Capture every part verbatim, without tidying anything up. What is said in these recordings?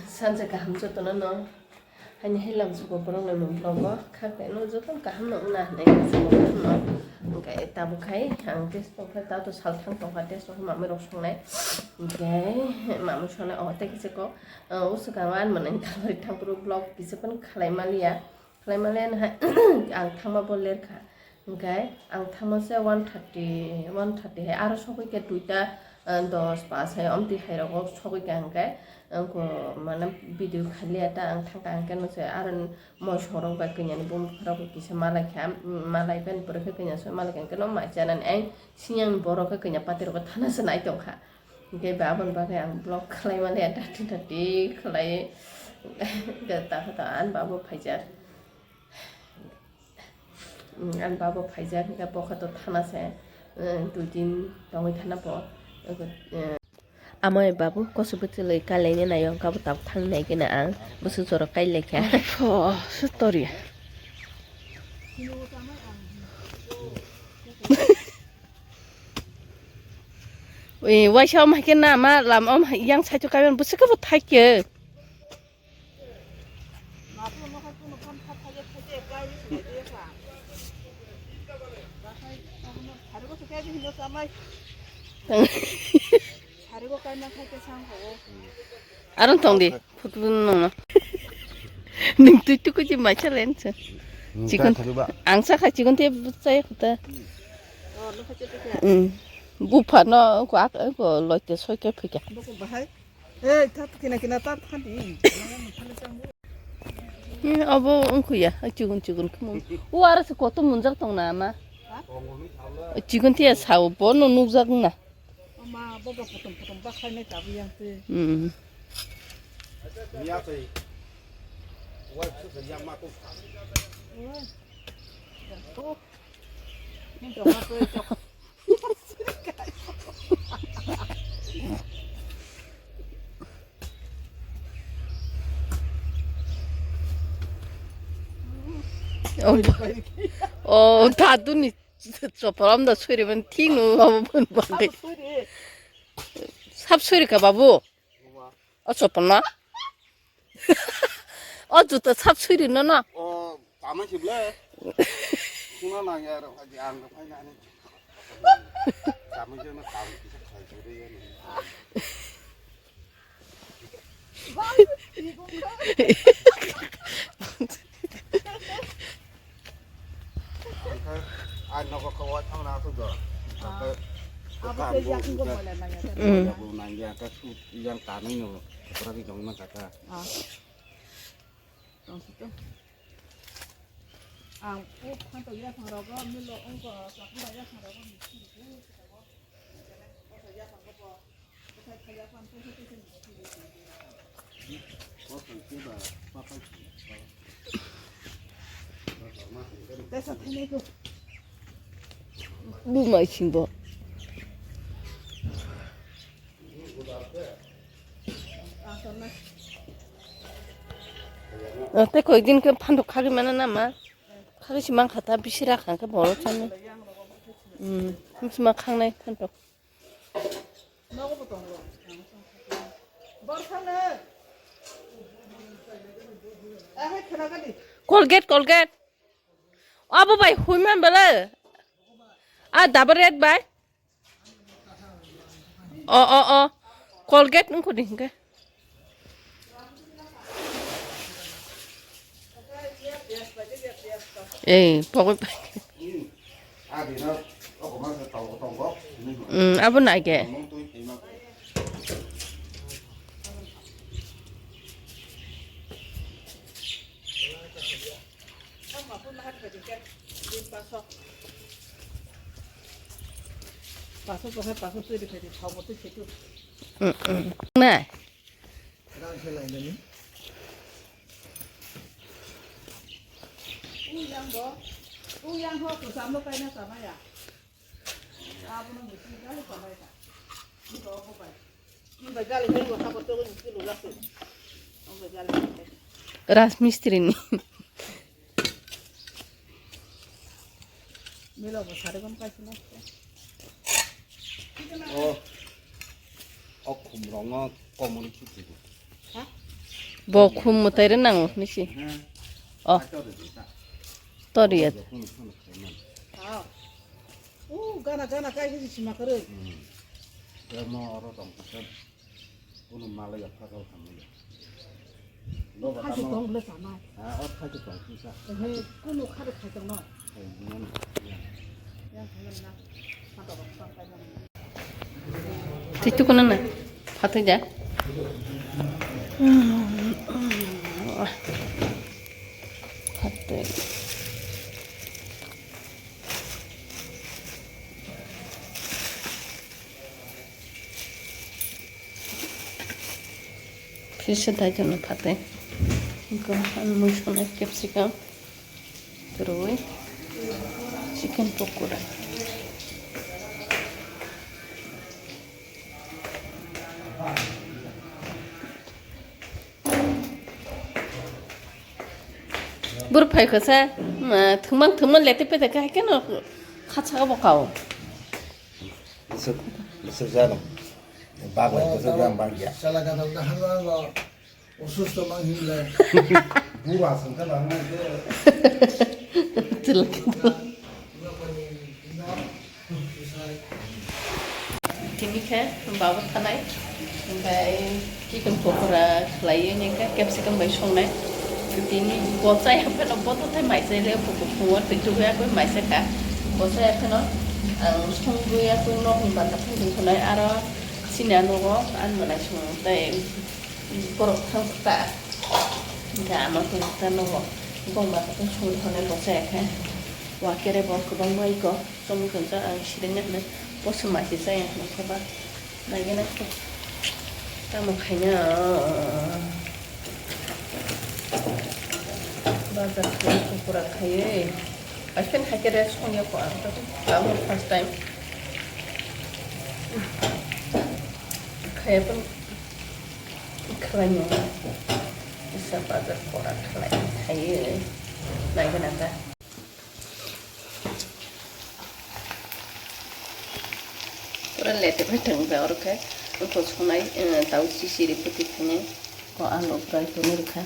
Sanja kaham jotono no. Haini hai lamsugo borok no nung vlog o kha khe no joto kaham no wngna hinwi lamsugo borok no. Hwnkhe tabuk khai ang tei song khe tato salthang tongkha tei song khe mamwi rok songnai. Hwnkhe mamwi songnai o tei kisa kok, o swkang o ani mwnai kalori thang phuru vlog kisa phano khlai maliya. Khlai maliya no hai ang thangma bo lerkha. Hwnkhe ang thangma se one thirty, one thirty hai aro sogwi khe duita, ah, dos pas hai omtwi hai rogo sogwi kha hwnkhe, ang ko mane video khailiya ta ang thangkha hwnkhe no se aro moi sorok bai kanya ni bumung rok kisa malai kha, malai pen pore khe kanya se malai kha hwnkhe no mai chanani ai siyang borok khe kanya pati rok thana se nai tongkha. Hwnkhe ba aboni bagwi ang vlog khlai maliya thirty thirty khlai ta kha ta ani babo phaijak. Ang babo phaijak hwnkhe bokha to thana se, eh, dui din tongwi thana bo. Amo babu koso bwtwlwi kalaina naio hwnkhe abo tabuk thang nai gana ang bwswk jorok kai laikha. Pho, sutori. Ui, waisa om haikhe na ma lam om yang saichuk kaiman bwswk khe bo thaikhe. Aro tong di, photo nung no. Nung tui tui kuji mai chalen se. Chikon, ang sa kha chikon te chai khuta. Bupha no ko ak ko loite soi ke phika. Ei, tat kina kina tat khandi. Eh, abo wngkhuya, chigon chigon khumung. O aro se koto munjak tong na ma. Chigon tiya sao bono nukjak na. Ama bobo potom potom bakhainai tabu yang te. Hmm. Miya tei. Wai psu yang ma ko. Oh. Ni dong ma ko. Oh, oh, taduni chopor amda suri man thik no abo bun bande. Sap suri ka babu. O chopor na? O juta sap suri no na. O, tama sibla. Suna na ya ro, ang phai na ni. Tama jona tama kisa khai suri ya ni. Ang nogo kho wa thang na tu do. Ang khe abo khe yakung bo moila nang ya. Moila bo nang ya, ta su yang ta nang no. Pura ki jong na kata. Ah. Tong si to. Ang u phan to ya thang rogo, milo ong ko, sa ko ya thang rogo, mi si ko. Bumai singbo. Tei koi din khe phantok khagwi mana nama. Khagwi si mankha ta bisi rakha khe boro chani. Hmm, bisi ma khangnai phantok. Colgate, Colgate. Abo bai huiman bele. A double red bai. O, o, o. Colgate nungkho di hingke. Eh, pokok. Hmm, abo na ke. Hmm, hmm. Na. Rajmistri ni. Oh. O khumrokno komoni khiti. Ha? Bo khum mwtai rw nango nisi. Oh. Toriya. Oh, gana, gana, kai khe sima kwrwi. Tamo oro tong kha. Kunu malai ya, phasal khamai ya. Khachi tong le chanai. Ha, o khachi tong kisa. Ehe, kunu khare khai tong no. Hai, bukan. Ya. Ya, bukan na. Twi tukuna na. Phatwi ja. Phatwi. Phirsa daitorno phatwi. Iko ang mui songnai capsicum, kwrwi, chicken pokora. Bwrwi phai kha sa, ma, thwngmang thwngmang lete pete kha, hai kheno kha saka bo kao. Isuk, isuk jano. Bagla isuk jano bagya. Sala ka dong na halo halo. Osusto mang himle. Bura sangka lang na ke. Tini khe babo thanai, omohai chicken pokora khlaiwi hwnwi khe capsicum bai songnai. Tini bo chaya phano bo to thai mai chai le, bo kuphungo twi tubui yakui mai se kha. Bo chaya phano ang songwi yakui nok ni bata phai tongthonai, aro chini a nogo ani manai song tei borok thang ta. Ga ama tong ta nogo. Bong bata phai songwi thonai bo chaya khe. Wa kere bo kwbangma iko. Chomwi tongsa ang sireng na hwnwi poso mai se chaya hwnwi khe ba naigena khe tamo khaina bazar khai pokora khaiwi aisen hakhe rest khongya ko ang tamo first time khaya pun khlaino isa bazar pora khlai khaiwi naigena ta. Pura lete bai thang ba oro khe, oko sonai, eh, tau sisiri puti khainai. Ko alu fry toni rikha.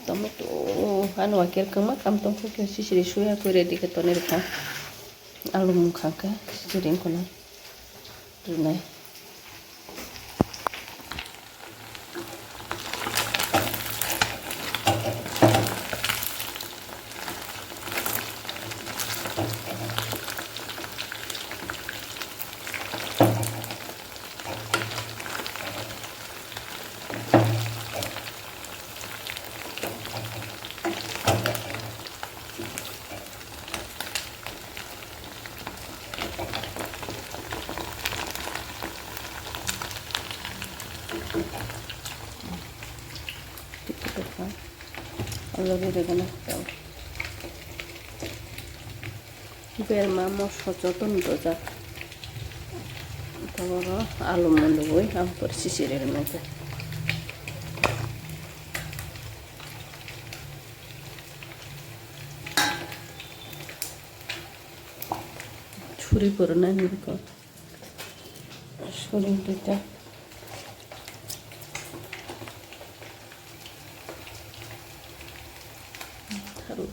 Tomato, ano aker kama kam tong khe sisiri suya ko ready khe toni rikha. Alu mung khang khe sisiri kono rinai. Already ready na. Berma mosla joto ni dojak. Taboro alu mundubui ang pore sisi rwgwi mankha. Churi pore nani bikon. Churi duita. Tharu.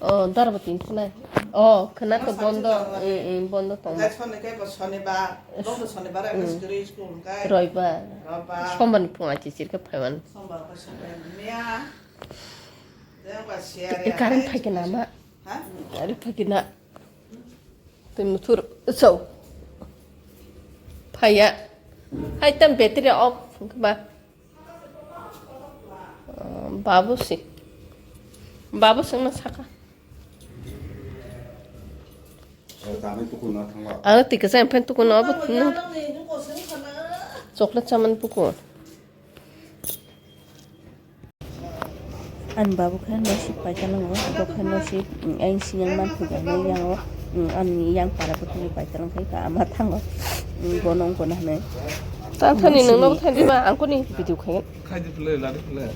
O, dara bo tin sinai. O, khwna to bondo, mm, mm, bondo tong. Jai soni kai bo sonibar, bondo sonibar, mm, school kai. Roibar. Roibar. Sombar ni phunga chichir khe phaiman. Sombar khe sombar miya. Jeng ba siya. Current phai khe nama? Ha? Current phai khe na. Twi muthur so. Phaiya. Hai tam battery off ba. Babu si. Babu sengna saka. Ang twi kwchang phan tukun abo. Chocolate chaman pukun. Ani babu khe nosip paita nango, bo khe nosip, mm, ayang siyang man phuja nai yango, mm, ani yang para bwtwi paita nang khai ka ama thango. Bono wngkha na hinwi. Tang thani nang nok thani ma ang kuni video khaigin. Khai di phle, la di phle.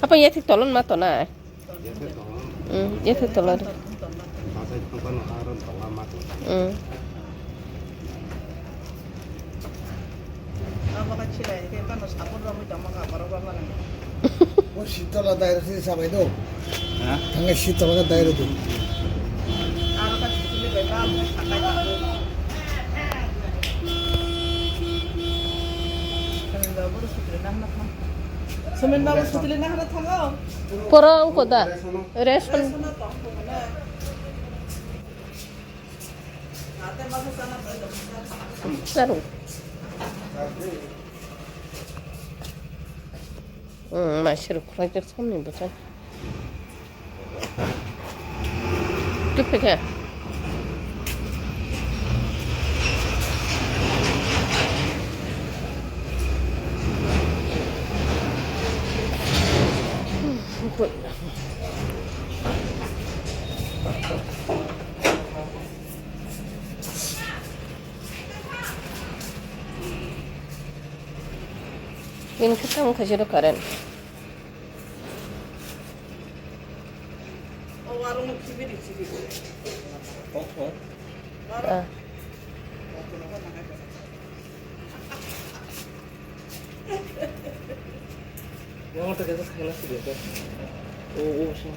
Apa ya tik tolon ma tona? Hmm, ya tik tolon. Hmm. O sitola dairo sini samai do. Ha? Tangga sitola dairo do. Semen babu sutile nahna thang. Semen babu sutile nahna thango. Poro wngkha da. Ration. Saru. Hmm, maisir khwlai jak samni bwchang. Tupikhe. Ini kita mau kasih current. Ah. Yang ada kita kena sih deh. Oh, oh, sih.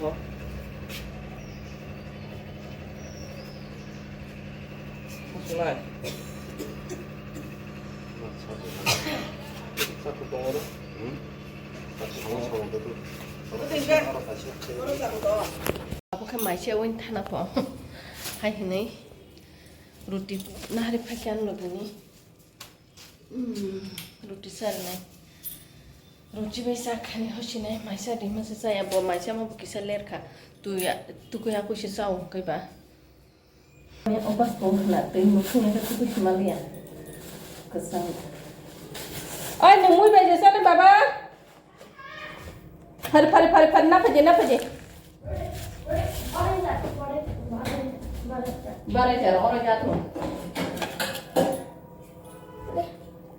Sunai. Satu tongoro. Hmm? Satu tongoro. Abo khe maise win thana pho. Hai hinui. Ruti nahari phai khe ang logini. Hmm, ruti sarnai. Ruti bai sa khani hosinai maisa di masa saya bo maisa ma bo kisa lerkha. Tu ya, tu ko ya ko se sao kai ba. Obas ko na tei mo khne ka tu ko maliya. Kasang. Ai, nung mui bai je sale baba. Phari, phari, phari, phari, na phaji, na phaji. Barai jar, oro ja thung.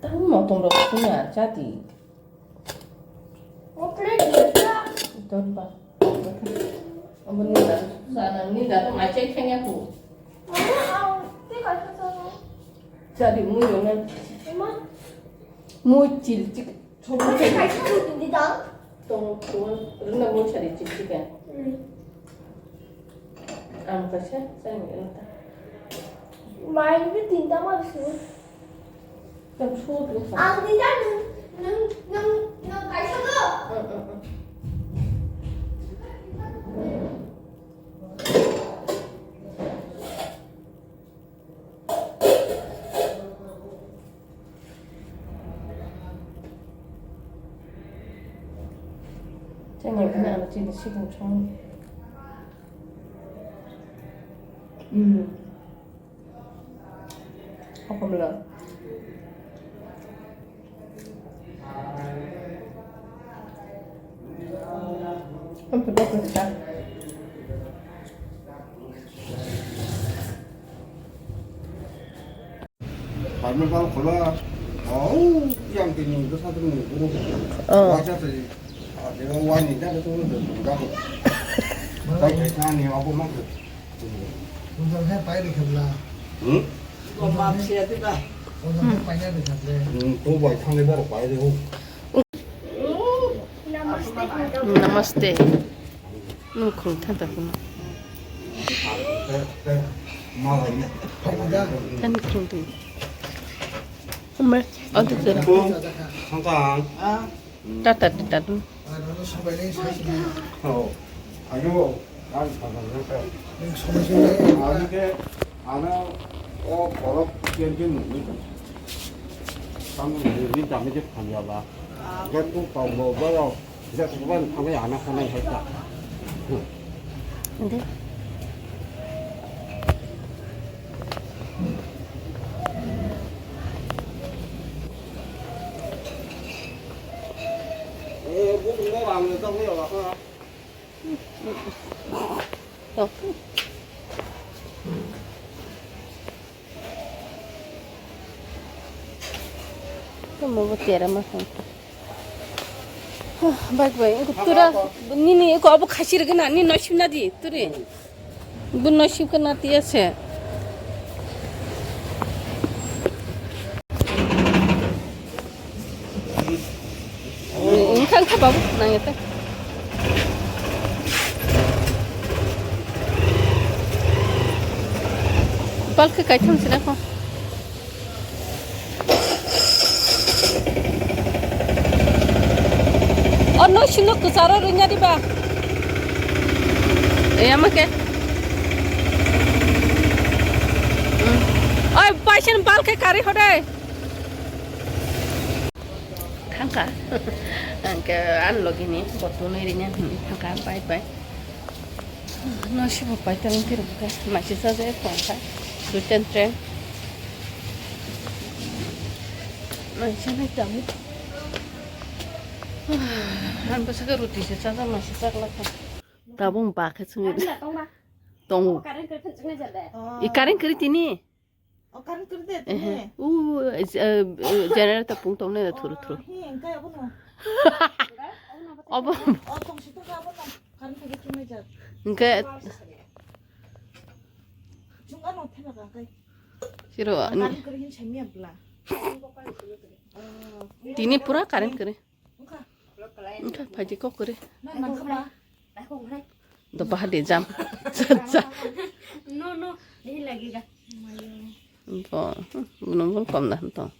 Tang motong rok suna chati. Dorba. Abo ni da, sana ni da to mai chai thengya ku. Chadi mui rok na. Mui chil chik. Tong, tong, rwna mui sari chik chik ya. Ang kaisa, sani rwna ta. Mai ni tinta ma su. Tong su tu sa. Ang tinta nung, nung, nung, nung kaisa do. Chini na chini sikon chong. Hmm. Apa bela? Parme bal khola, oh, yang tini itu satu minggu. Oh. Wajar sih. Ada wani dah itu udah dah. Baik, baik, nani aku mau. Ujang hai pai rikha bla. Hmm? Ujang hai pai rikha bla. Hmm, to bai thang le bor pai de ho. Namaste. Namaste. Nung khung than ta kuno. Ten throw di. Umar, oh, tu sir. Tata, tata tu. Oh, ayo, ang sabar nang ka. Ang ke, ano, oh, korok kian kian nungwi. Kamu nungwi dami je khanya ba. Ge tu tong bo ba. Inde. Tamo bo tera ma khan. Bike bai, tura nini ko abo khasi rwgwna, nini no simna di, turi. Bo no sim kana tiya se. Wngkha, wngkha babu, nangya ta. Balkhe kaitham sina kho. O no sino kwcharo rwnya diba. Eyama ke. Oi, paisen balkhe kari hodai. Thangka. Angke an logini botunai rinya thangka, bye bye. No sibo paitang kiri buka. Maisi saja tongka. Sweet and train. Maisi nai tamu. An basa ka roti se saja maisi saklaka. Tabung bakhe chungi. Tongo. I current kiri tini. O, current kiri de, ehe, tini. U, eh, eh, generator pung tong ne thuru thuru. Ah, hi, engkai abono. Obo. O, tong si tong abono. Current kiri tini jat. Engkai. Chung ano thela ka kai. Siro. Current kiri hin sami abla. Tini pura current kiri. Engkha phaidi kok kwrwi. Do bahai de jam. No, no, nahi lagega. Bo, buno bun kom da to.